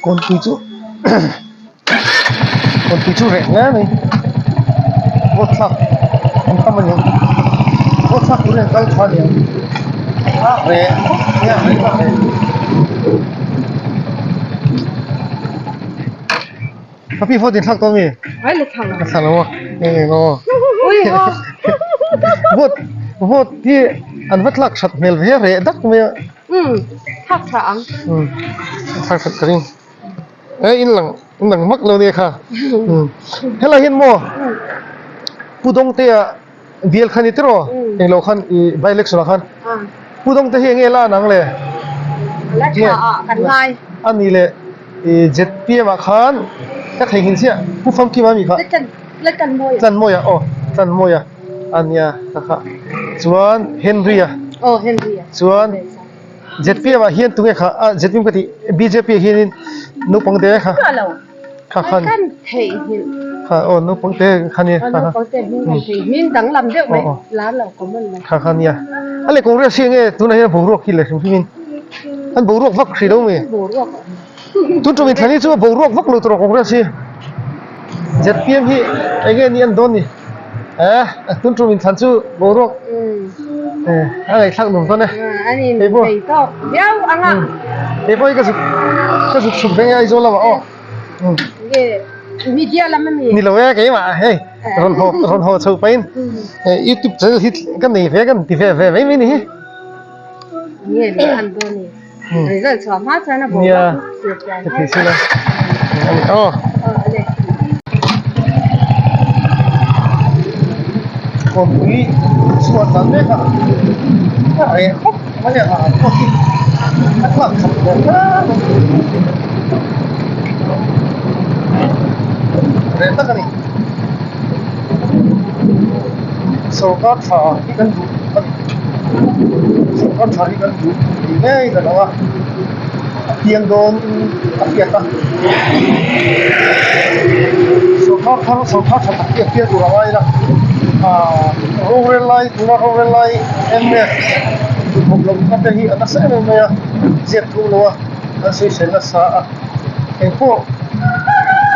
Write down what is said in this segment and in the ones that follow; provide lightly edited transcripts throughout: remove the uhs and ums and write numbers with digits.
Kawnpui chu kawnpui chu reh hle mai vote thlak an tam a ni ang vote thlak turin an kal tha a ni ang reh khawp mai a reh a reh. Ka pi vote in thlak tawh a mi? Ai la thlak lo. La thlak lo a eng eng aw. Vote vote hi an va thlak that hmel ve reh dak mai a. Umm thlak tha ang. Umm thlak that ka ring. E in lang in lang vak lo nia kha. Umm helai hian maw Pu Dawngtea bial kha ni tiraw englo khan ih by election ah khan Pu Dawngte hi enge la nang le? La tha ah kan ngai. A nih leh ih ZPM ah khan ka theihnghilh chiah Pu Famkima ami kha. La Tlanmawia. Tlanmawia aw Tlanmawia a nia ka kha chuan Henry-a. Aw Henry-a. Chuan ZPM ah hian tunge kha ah ZPM ka tih BJP ah hianin naupang te kha. Ka lo. Kha khan. Kan theihnghilh. Kha aw naupang te kha nia. Aw naupang te hming kan thei hming danglam deuh mai lar lo common mai. Kha kha nia. A leh Congress hi enge tunah hian boruak hi leh hrim hrim in an boruak vak hrih lo mi. Boruak. Tun tum inthlan hi chu boruak vak lo tur a Congress hi. ZPM hi enge ni an dawn ni eh tun tum inthlan chu boruak eh a ngaihthlak nuam dawn e hei pawh hei pawh hi ka zuk ka zuk chhuk veng e Aizawl lamah aw ni lo e keimah hei rawn haw rawn haw chho pahin youtube channel hi ka nei ve kan ti ve ve mai mai ni hi. Nia ka thei si lo ani aw. Kawngpui chhuat dan mek a a reh khawp mai a a pawh hi a thlak chak hle mai reh tak a ni sawrkar tha hi kan duh a ni. Sawrkar tha hi kan duh tih ngei ka lo a, a piang dawn a hriat a, sawrkar thar sawrkar tha tak hi a piang tur a ngai ila, aaa rorel lai tuna rorel lai mnf duhkhawp loh na te hi a nasa em em mai a, ziak thung lo a, an sawisel nasa a, engpawh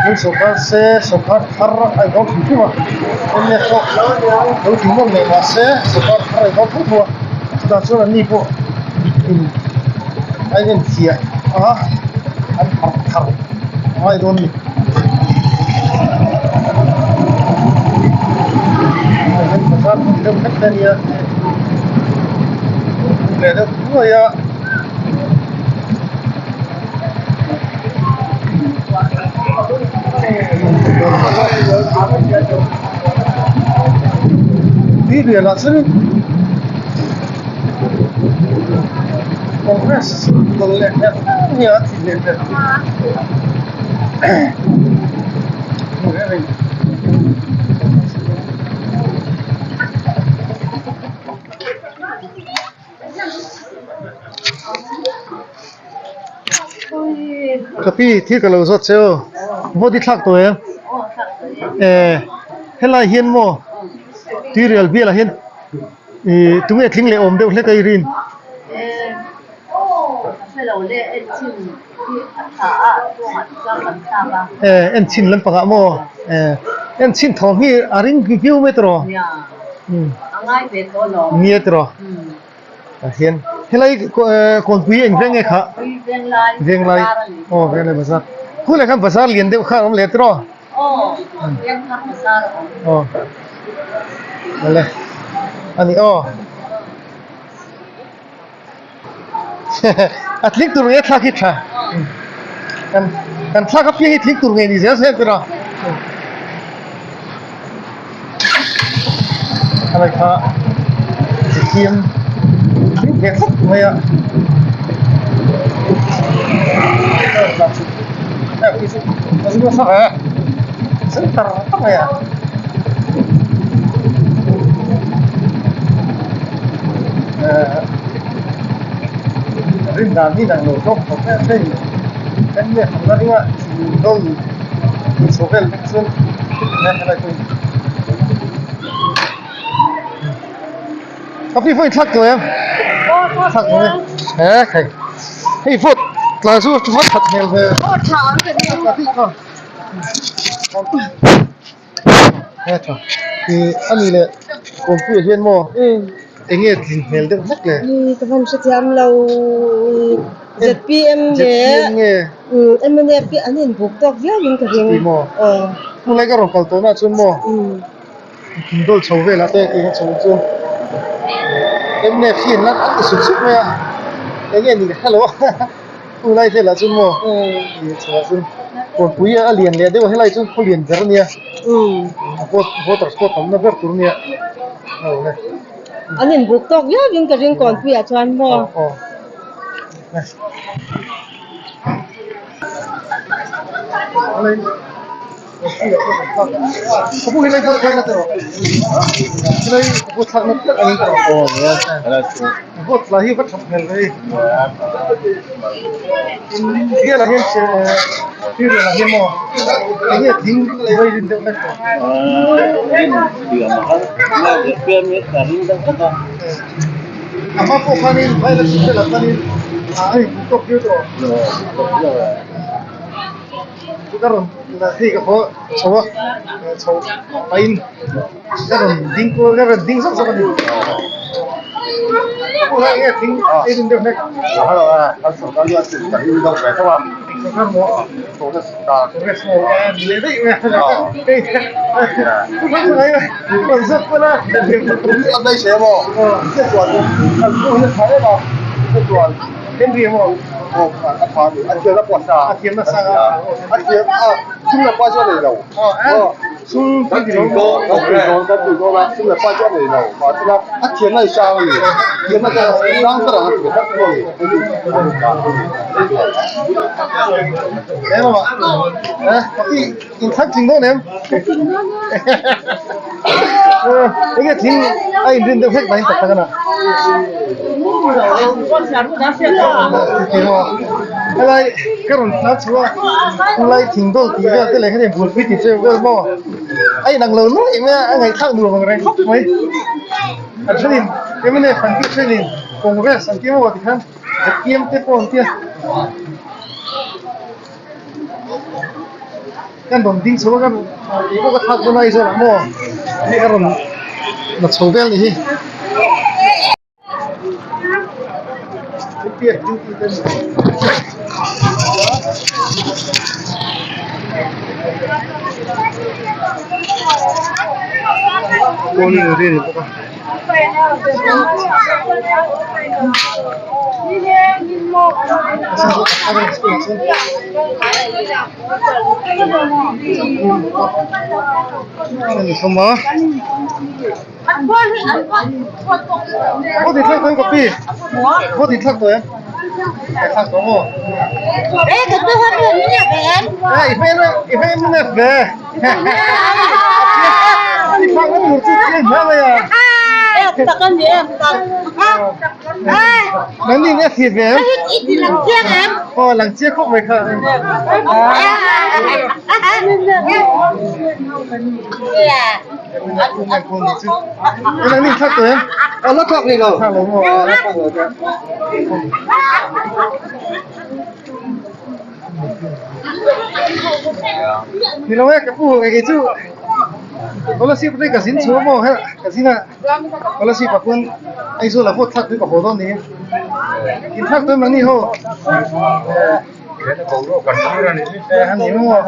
hmun sawrkar se sawrkar thar a inhawng hrim hrim a mnf pawh lo ti nuam leh mah se sawrkar thar a inhawng tho tho a chutah chuan an ni pawh in a inenfiah a an harh thar a ngai dawn a ni. Bazar hmun deuh hlek te a nia leh deuh nuai a. Tui rial ah chuanin Congress dawlh leh hmel nia a thih leh hmel Ka pi thil ka lo zawt che aw vote i thlak tawh em eh helai hian maw tuirial bialah hian ih tunge tling leh awm deuh hlek a i rin eh en chhin lampang ah maw eh en chhin thawm hi a ring viau mai tawh nia tawh. Tah hian helai kawnpui eng veng nge kha venglai aw venglai bazar khulai khan bazar lian deuh kha a awm leh tiraw aw awle ani aw a tling tur nge thlak hi tha kan kan thlak apiang hi tling tur nge ni zel zel tiraw Helai kha zikhiam hlim ve khawp mai a sen tar tak mai a. Rin dan hi dang lo hlawm khawp mai a hei kan nge hamna ringa dawn chho vel vek chuan Ka pi pawh i thlak tawh em? Thlak tawh e. He khai. Hei vote. Tlai chu a that hmel ve. Ih a ni leh kawngpuiah hian maw eng nge tlin hmel deuh hlek le. Ih ka van hrethiam lo ZPM leh mnf hi an inbuk tawk viau in ka ring. Tih maw tunlai ka rawn kal tawh na chuan maw thingdawl chho velah te eng a chho chuan mnf hi an la an ti sup sup mai a eng nge ni ka hrelo a. Tunlai velah chuan maw ih chhuah chuan kawrpui a lian leh deuh a helai chuan khaw lian ber a nia a vote voters pawh tamna ber tur a nia a awm e. An inbuk tawk viau in ka ring kawnpuiah chuan maw. Aw aw Ka rawn hei ka haw chho a chho pahin ka rawn ding kual ka rawn ding zawk zawk a ni helai nge thing ei dun deuh hlek sawrkar maw congress maw ni leh daih mai hei rawn zawk kual a Henry maw a thiam nasa a thiam a sum leh pa chu a nei lo sum kan ti dawn kan ti dawn a sum leh pa chu a nei lo mahse a thiamna i sang a ni thiamna chu sang ber ang a ti ve tlat pawh a ni Inthlang tling dawn em? Enge thing a inrin deuh hlek mai tak tak a na. Helai ka rawn tlan chho a, helai thing dawl tih vel te leh hetiang bualpui tih vel vel maw a inang lo nuaih mai a, a ngaihthlak nuam ang reng khawp mai. An thenin mnf an tih thenin Congress an ti maw tikhan ZPM te pawh an tia. Kan rawn ding chho a kan tih pawh ka thlak dawn a Aizawl ah maw hei ka rawn la chho vel ni hi. Polling area ni bawk a. Ni lo e ka pu kei chu scholarship te ka zin chhuah maw he ka zin a scholarship ah khuan Aizawl ah pawh thlak tui ka haw dawn ni in thlak dawn mahni ho a ni maw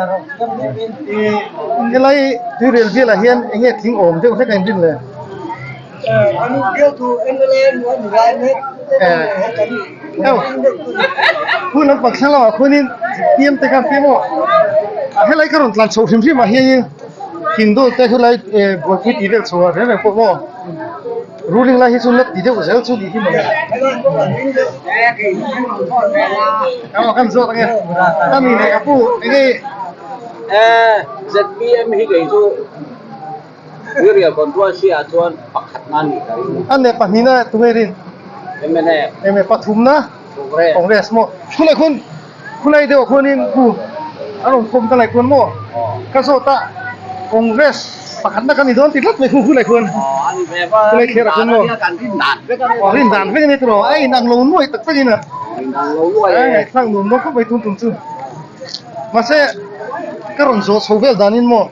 ih helai tuirial bialah hian eng nge thing awm deuh hlek a inrin le. Hun an pang thlang lamah khuanin fiam te kha an fiam aw a helai ka rawn tlan chhoh hrim hrim ah hianin thingdawl te helai buaipui tih vel chho ah reng reng pawh maw ruling lai hi chu la ti deuh zel chu nih hi mawle aw kan zawt ange a mi leh ka pu enge ZPM hi kei chu. Tuirial controversy ah chuan pakhatna a nih ka ring. A leh pahnihna tunge rin? Mnf. Mnf pathumna? Congress. Congress maw? Khulai khun khulai deuh ah khuanin khu a rawn khawm ta lai khuan maw? Ka zawt a Congress pakhatna kan ni dawn ti tlat mai khu khulai khuan. Aw a ni ve va. Khulai thler ah khuan maw? Kan rin dan vek a ni. Aw rin dan vek a ni tiraw? A inang lo nuai tak tak in a. Inang lo luai e. Ngaihthlak nuam dawn khawp mai tun tum chu. Mahse ka rawn zawh chho vel danin maw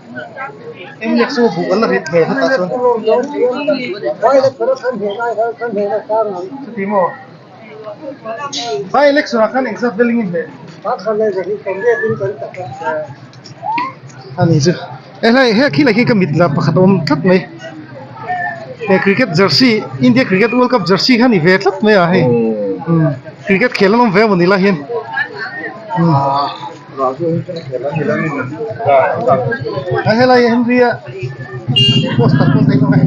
MNF chu buh an la rit hmel hetah chuan. Chuti maw? By election ah khan engzat vel in hmeh? Ani chu helai he khilai khi ka mit la pakhat a awm tlat mai he cricket jersey India cricket world cup jersey kha a ni ve tlat mai a hei cricket khel an awm ve a mawni lai hian a helai Henry a poster pawh a awm e.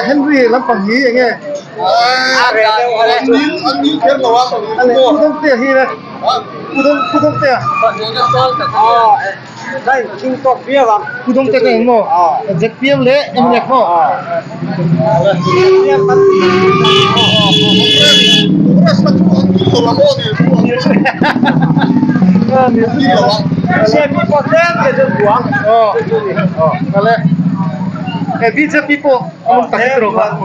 Henry lampang hi enge Pu Dawngte ka eng maw? ZPM leh MNF maw? BJP pawh a awm tak zet rawh kha. Awle.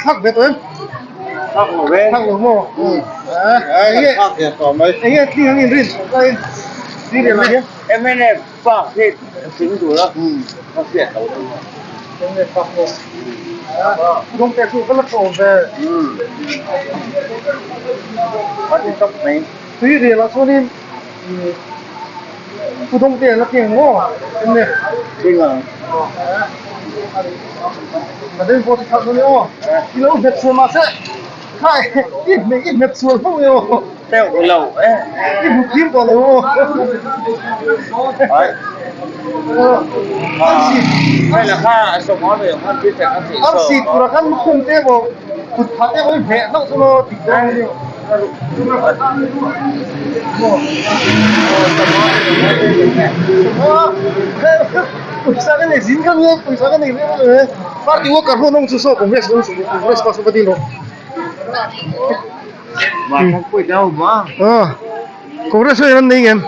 Thak ve tawh em? Thak lo ve. Thak lo maw? Enge enge tling ang in rin lai in rin lai hian. MNF park hi tling tur a ka hriat lo chu. MNF park maw? Dawng te chu ka la tlawm ve. Ka ti tawp mai. Tui rial ah chuanin Pu Dawngte a la keng maw? MNF. Tling ang. Ka den pawh chu thak dawn e aw. I lo hmet sual mahse khai i hmeh i hmet sual fo e aw. Teuh lo e. I hmu phim tawh lo aw. Ai. Arsi tura khan lukhum te emaw kut phah te emaw i hmeh hlauh chu maw dik dawn a ni. Pawisa ka nei zing kha nia pawisa ka nei hle mai party worker ho nawng chu saw congress rawng chu congress pa saw ka dil rawh congress ho in an nei ngem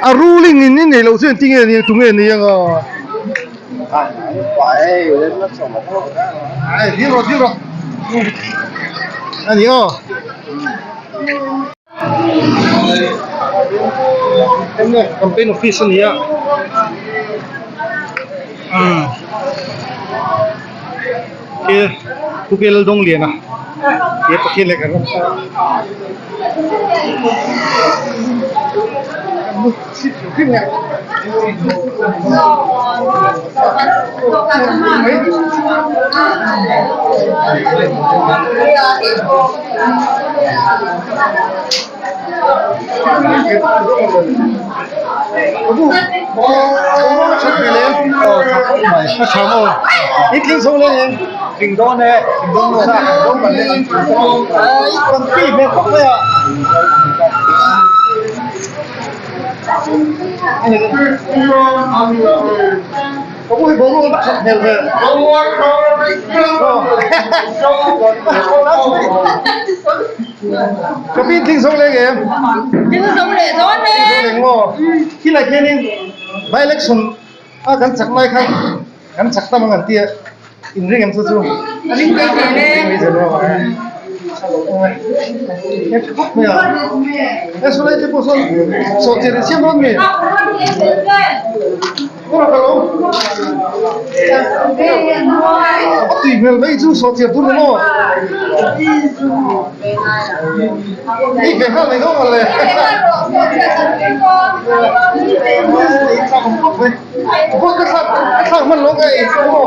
a ruling in i nei loh chu engtin nge ni tunge ni anga dil rawh dil rawh ani aw. Enge campaign office a ni a umm ke Pu K Laldawngliana he Pathian leh kan ram tan Ka pi tling zo leng em? Tling zo leh dawn e. Zo leng maw? Khilai khianin by election a kan chak lai khan kan chak tam ang an tia in ring em chu chu? A ring ve zel e. Ring ve zel maw? Tha lo awm e. He tha khawp mai a. He saw lai te pawh sawn sawhchian in siam dawn mi? A tui hmel mai chu saw chiar tur ni maw? Ei ve nghal mai dawn le. Ei thlak awm khawp mai. Vote ka thlak. lawng ka ei chu maw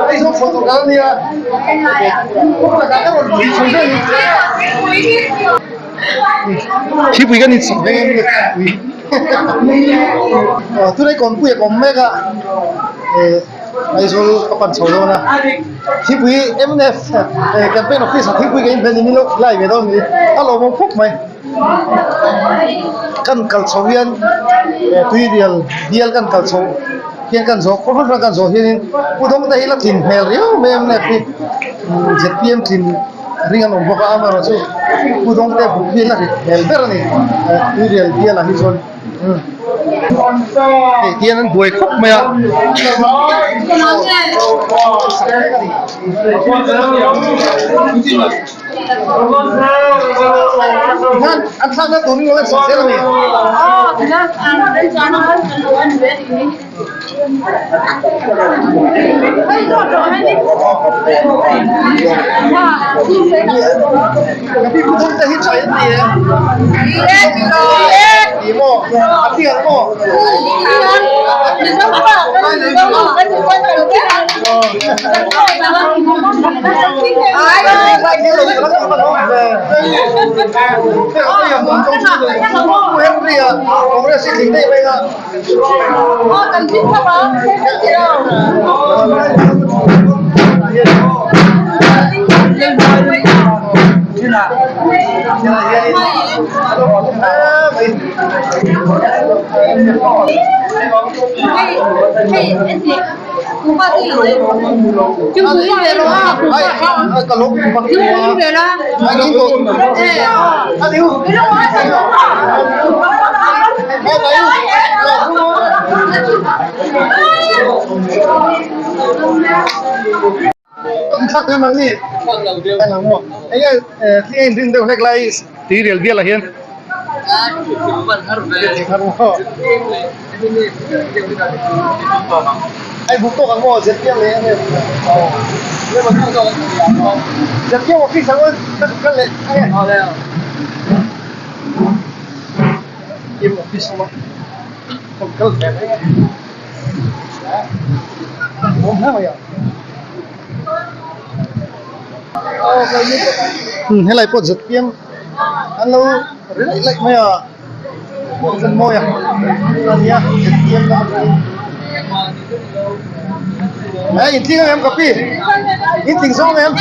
Aizawl chhuah tur kan ania kawng lakah ka rawn tui chho zel thipui kan inchhawp veng em thipui tunai kawnpui a kawm mek a Aizawl ka pan chho dawn a thipui mnf campaign office ah thipui ka inhmel ni min lo khilai ve dawn ni a lawmawm khawp mai. Kan kal chho hian tuirial bial kan kal chho hian kan zawh khaw hrang hrang kan zawh hianin pu dawng te hi la tlin hmel riau mai a mnf hi zpm tlin ring an awm bawk a amaherawhchu pu dawng te buk hi la rit hmel ber a ni tuirial bial ah hi chuan. Hei hian an buai khawp mai a. Tikhan an thlakna tur in lo en sak zel a ni. Ka pi pu te hi tha in ni em? Ni maw? A thi ang maw? Congress hi tling daih mai a. Tuirial bial ah hian Ai buk tawk ang maw ZPM leh em em ZPM office ang ka kal leh ange ZPM office awm a ka kal ve mai ange awm hle mai a helai pawh ZPM an lo ri laih laih mai a. Mawi a ania ZPM lam atangin eh in tling ang em ka pi in tling zawng em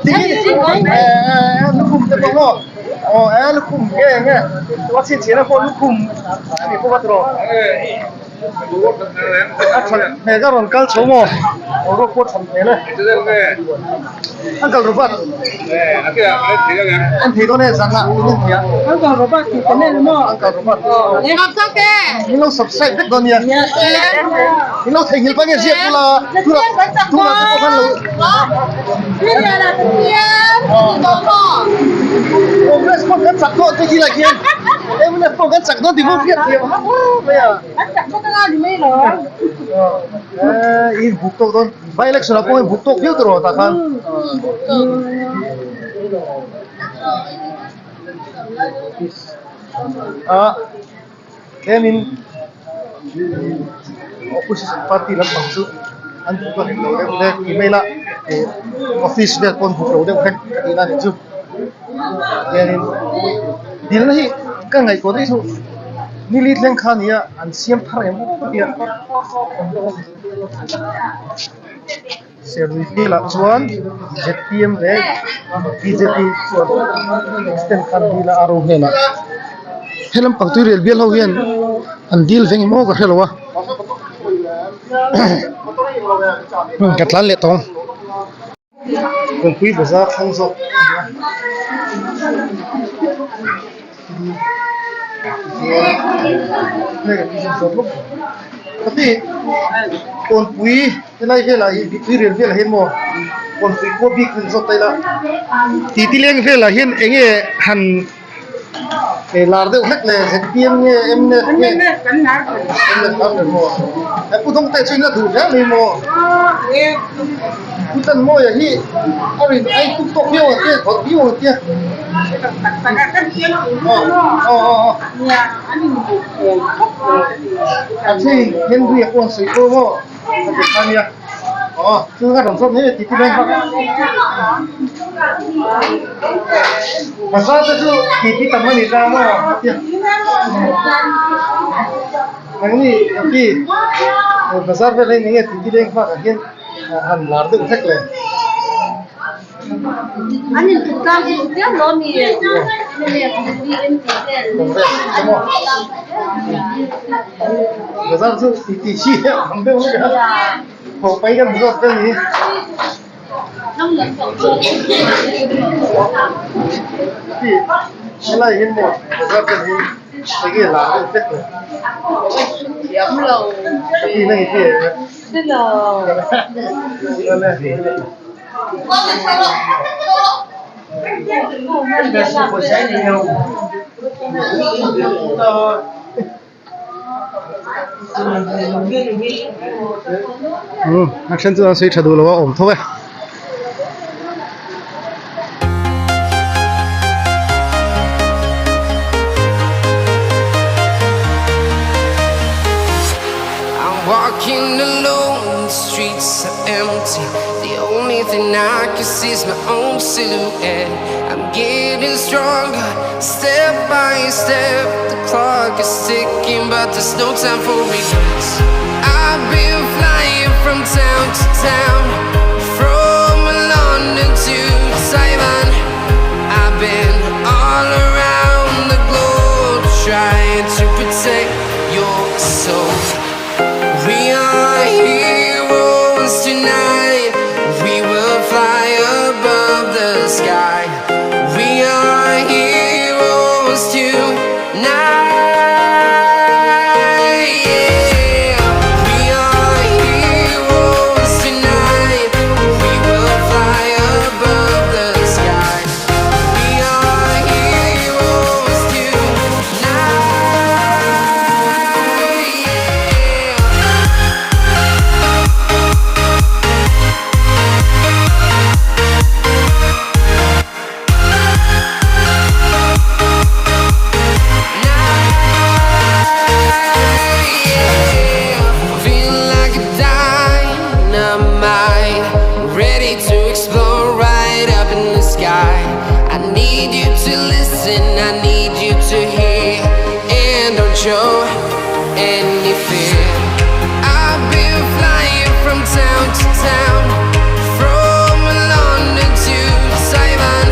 tling eh lukhum te pawh maw aw eh lukhum nge nge a chhinchhiahna pawh lukhum a ni bawk a tiraw. A that hmel ka rawn kal chho maw boruak pawh that hmel e Uncle Robert en thei dawn e zan ah in en thei a Uncle Robert tih channel maw Uncle Robert min lo subscribe vek dawn nia min lo theihnghilh pah nge ziak bula tunah tunah te pawh khan lo Congress pawh kan chak dawn te khi lai khian mnf pawh kan chak dawn tih pawh hriat thiam a mai a eh in buk tawk dawn by election ah pawh in buk tawk viau tawh tah khan ah tlemin opposition party lampang chu an buk a hlek lo deuh hlek email a ih office vel pawh an buk lo deuh hlek ka tihna anih chu hianin dilna hi ka ngaihtuah daih chu nili thleng kha nia an siam thar em aw ka tia. Serui velah chuan zpm leh bjp chuan extend khan dil a ro hnenah helam pang tui rel bial ho hian an dil veng emaw ka hrelo a ka tlan leh tawng kawngpui bazar thlang zawk a ni a. Kawnpui helai velah hi tui rel velah hian maw kawnpui khua bik han zawt ta ila titi leng velah hian eng nge han lar deuh hlek le zpm nge mnf nge mnf lar ber maw pu dawngte chu in la duh hle mai maw pu Tanmawia hi a rin ai tuk tawk viau ang che vawt viau ang che. A then Henry a pawh an sawi pawh maw a ti kha nia aw chu ka rawn zawt mai e titi leng bak Bazar te chu titi tam a ni ta maw a tia nangni ka pi bazar vel hi enge titi leng bak ah hian han lar deuh hlek le. An inthut tlang hi chiam lo ami Bazar chu ti ti hi a awm deuh vek a haw pai kan zawt vel ni. Helai hian maw bazar te hi enge lar deuh vek le. Ka pi nang i pi em? A then chuan an sawi tha duh lo a awm tho e. We are heroes tonight. We will fly above the sky. We are heroes tonight. Yeah. We are heroes tonight. We will fly above the sky. We are heroes tonight. Yeah. Feel like a dynamite, ready to explode right up in the sky. I need you to listen, I need you to hear, and don't show any fear. I've been flying from town to town, from London to Taiwan.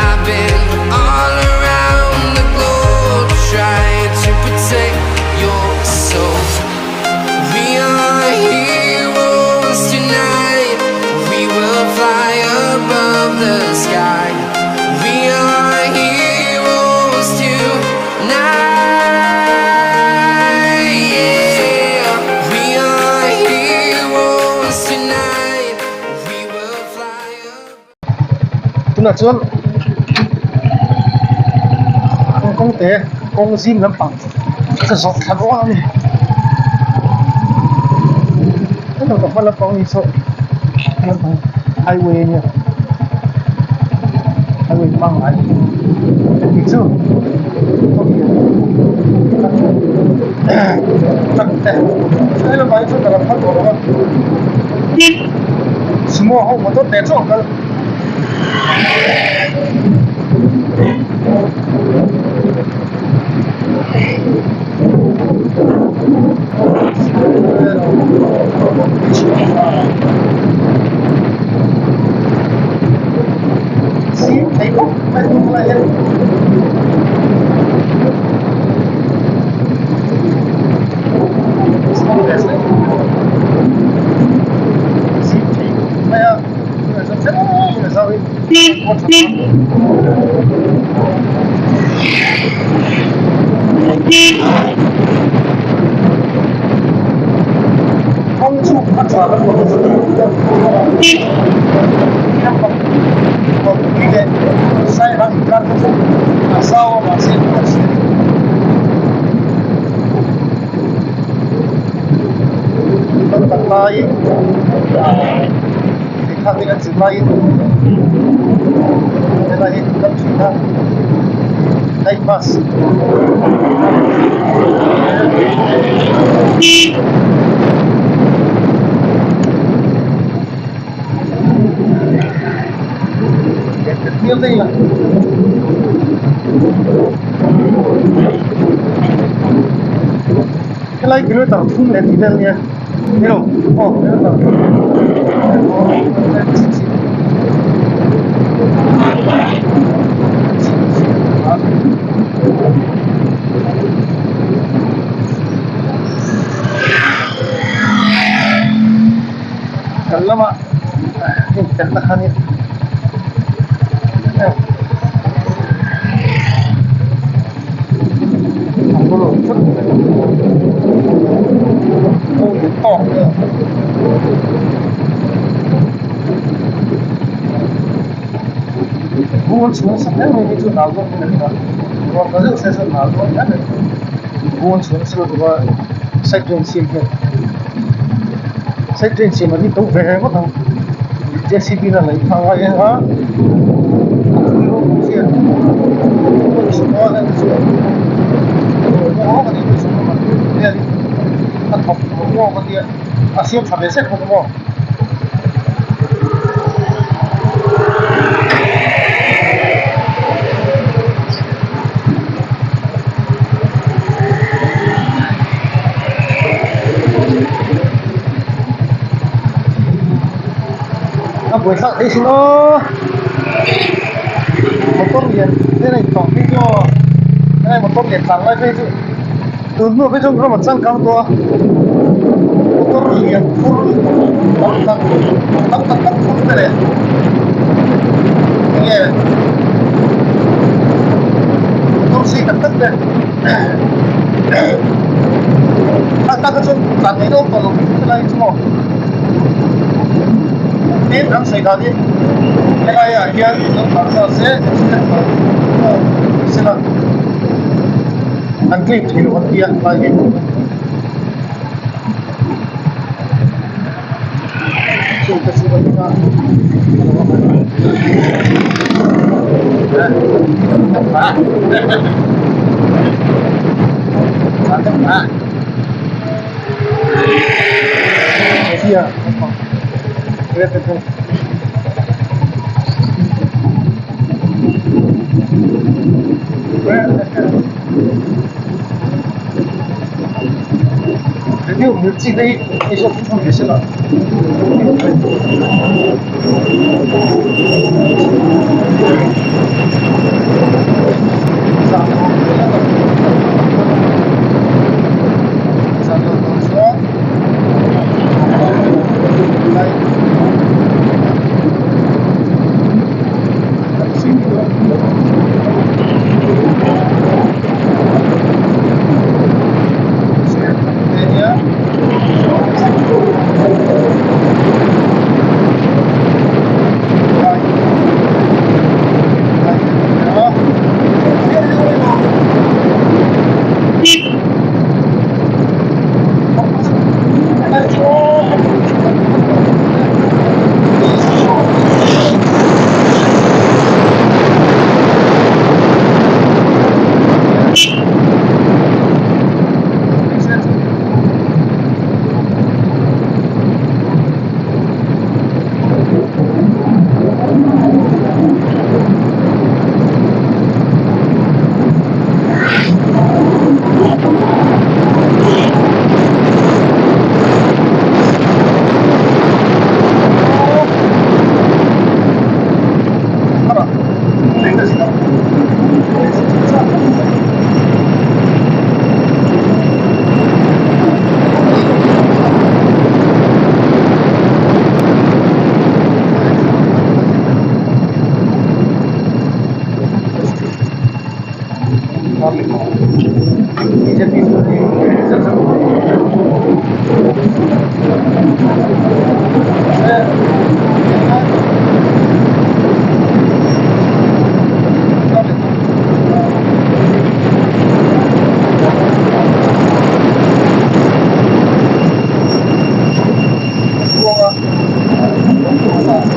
I've been all around the globe trying to protect your soul. We are heroes tonight. We will fly above the sky. We are heroes tonight. Yeah. We are heroes tonight. We will fly above. Tunah chuan kawng te kawng zim lampang ka zawh thla rual a ni hetiang ka hma lampang hi saw lampang highway a nia highway pangngai heti chu truck te helai lampang hi chu ka lam phal tawh lo a. Sumo ho motor te chu a kal. Zim thei khawp mai a hnung lai hian. Khang hi kan zir laiin helai hi kan kal thin a night bus helai kilometer thum leh tih vel nia nilo aw kilometer Kan lamah heng telna kha nia a hmu lo thut mai kawng dik tawk nia bur chhung sa hle mai hi chu nal dawn in a ring a ruah tla deuh se chuan nal dawn hle mai bur chhung sa lutuk a side drain siam hian side drain siam an hi to ve ngawt ang J C B na lei phah ngai ang a a thui rawng hian a thawk ngawk a nia a siam tha ve zek bawk a maw. A buaithlak thei sin aw motor lian te a intawh phei chu aw helai motor lian tlan lai phei chu tun hnuah phei chuan ram a changkang tawh a motor lian phur tam tak tam tak tak phur te leh enge motor sei tak tak te a taka chuan tlan mai dawn tawh lo helai chu maw tin an sawi dan hi helai ah hian lo thar ta se accident pawh ni sela an claim thei lo an ti a helai hi. Chung te chu a ding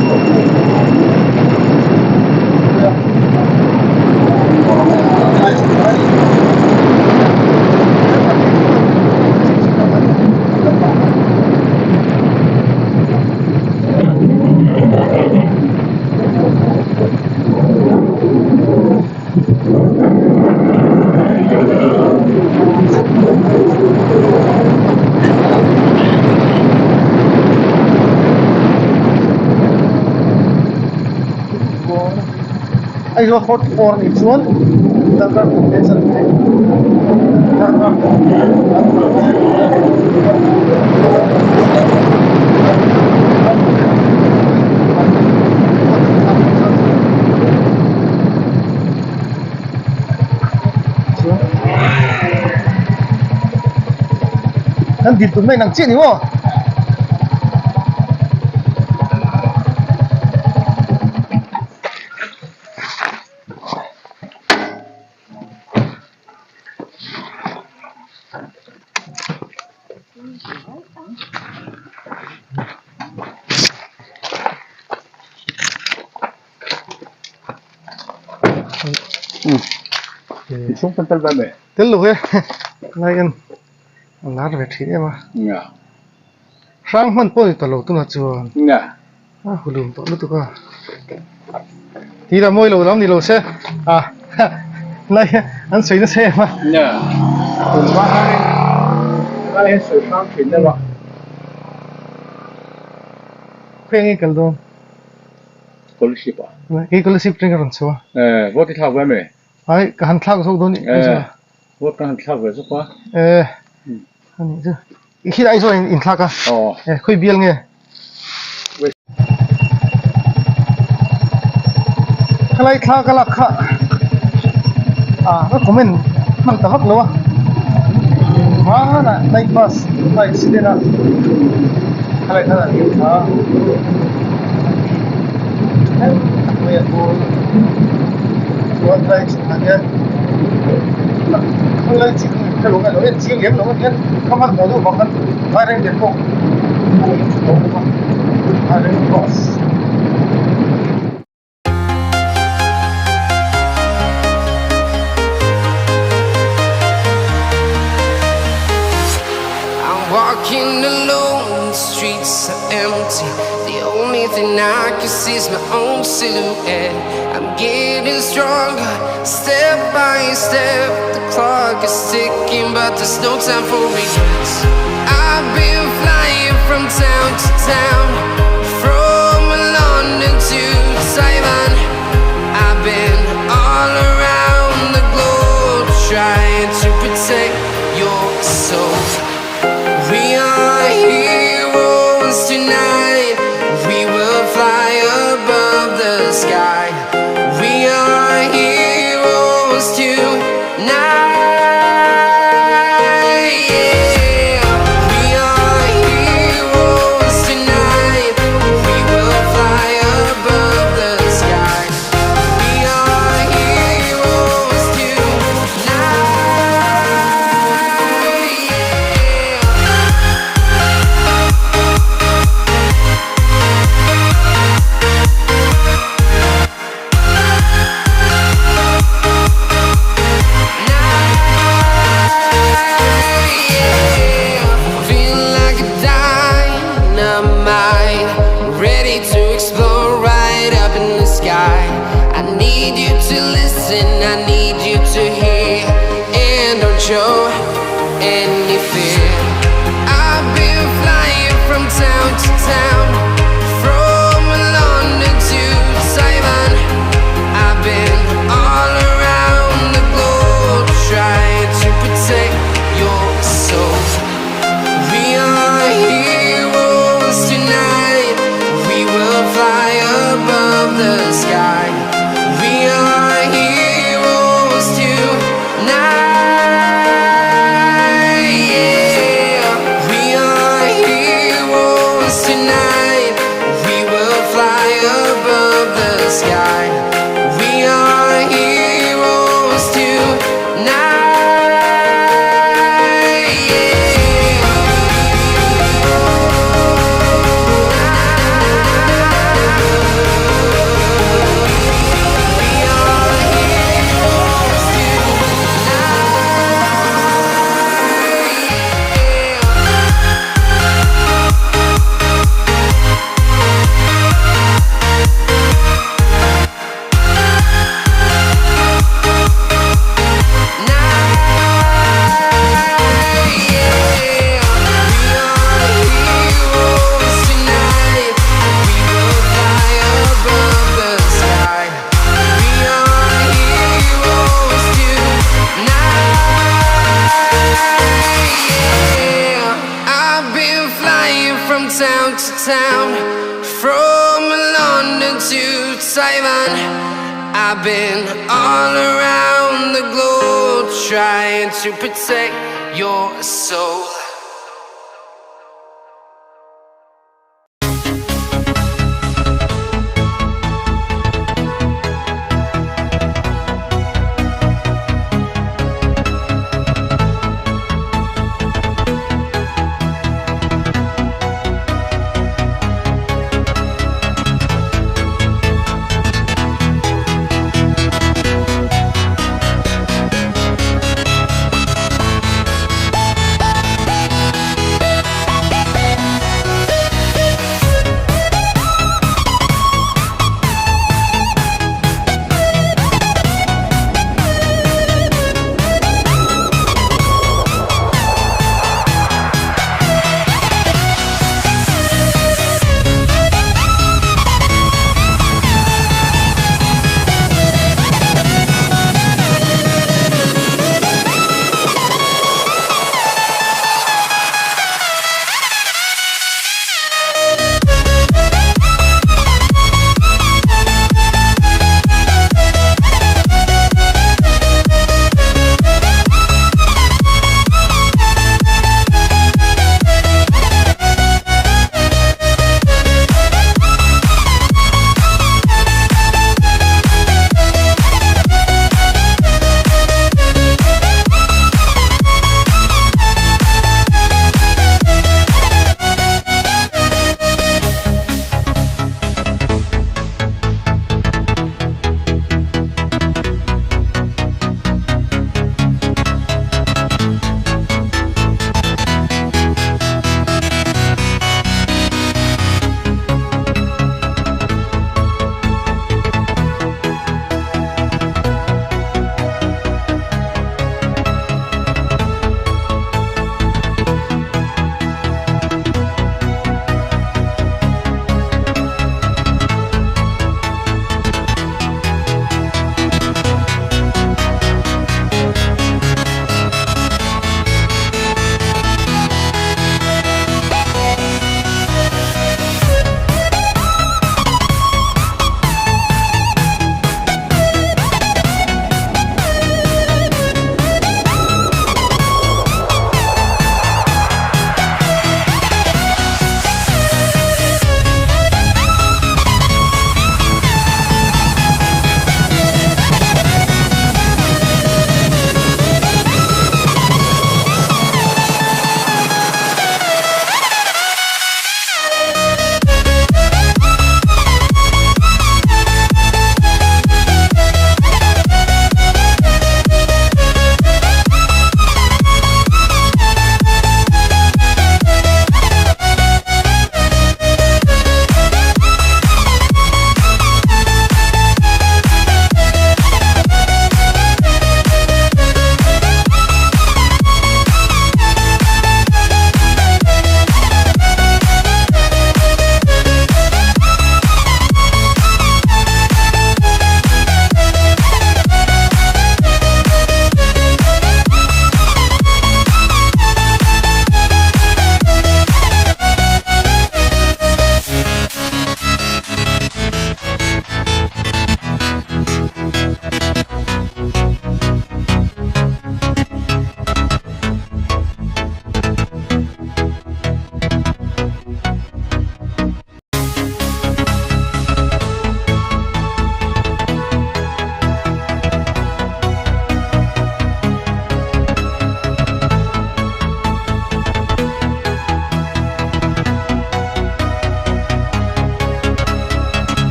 a Aizawl 44 anih chuan darkar khat leh chanve darkar Kan dil tum mai nang chiah ni maw? Tel lo e lai en a lar ve thin em a hrang hman pawh a ni ta lo tunah chuan a hulum tawh lutuk a tih lah mawi lo lam ni lo se a lai an sawi nasa em a. Khawi enge kal dawn? Scholarship ah. Kei scholarship teng ka rawn chho a. Eh, vote i thlak ve em? Ai, ka han thlak zawk dawn nih Eh, vote ka han thlak ve zawk a. Eh, ani chu. I khi ai zawk in thlak a. Aw. Eh, khawi bial nge? Khalai thla ka lak kha. Ah, ka comment hman ta vak lo a. Hmanah night bus a accident a. Khalai khan a hlim tha a. Mai a bur chuan lai chhungah hian khawlai chin ka lo ngailo en chiang lem lo a hian ka hmanhmawh deuh vang khan vairengte pawh a in tawh bawk a vaireng bus. I'm walking alone, the streets are empty. The only thing I can see is my own silhouette. I'm getting stronger, step by step. The clock is ticking, but there's no time for regrets. I've been flying from town to town, from London to Taiwan. I've been all around the globe trying to protect your soul. We are heroes tonight. We will fly above the sky. We are heroes tonight. Yeah. We are heroes tonight. We will fly above the sky. We are heroes tonight. Yeah. Feel like a dynamite, ready to explode right up in the sky. I need you to listen, I need you to hear, and don't show any fear. I've been flying from town to town, from London to Taiwan. I've been all around the globe trying to protect your soul. We are heroes tonight. We will fly above the sky. We are heroes tonight. town to town, from London to Taiwan. I've been all around the globe trying to protect your soul.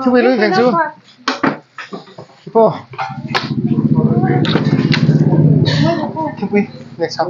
Thingpui lui veng chu khi pawh thingpui next ham.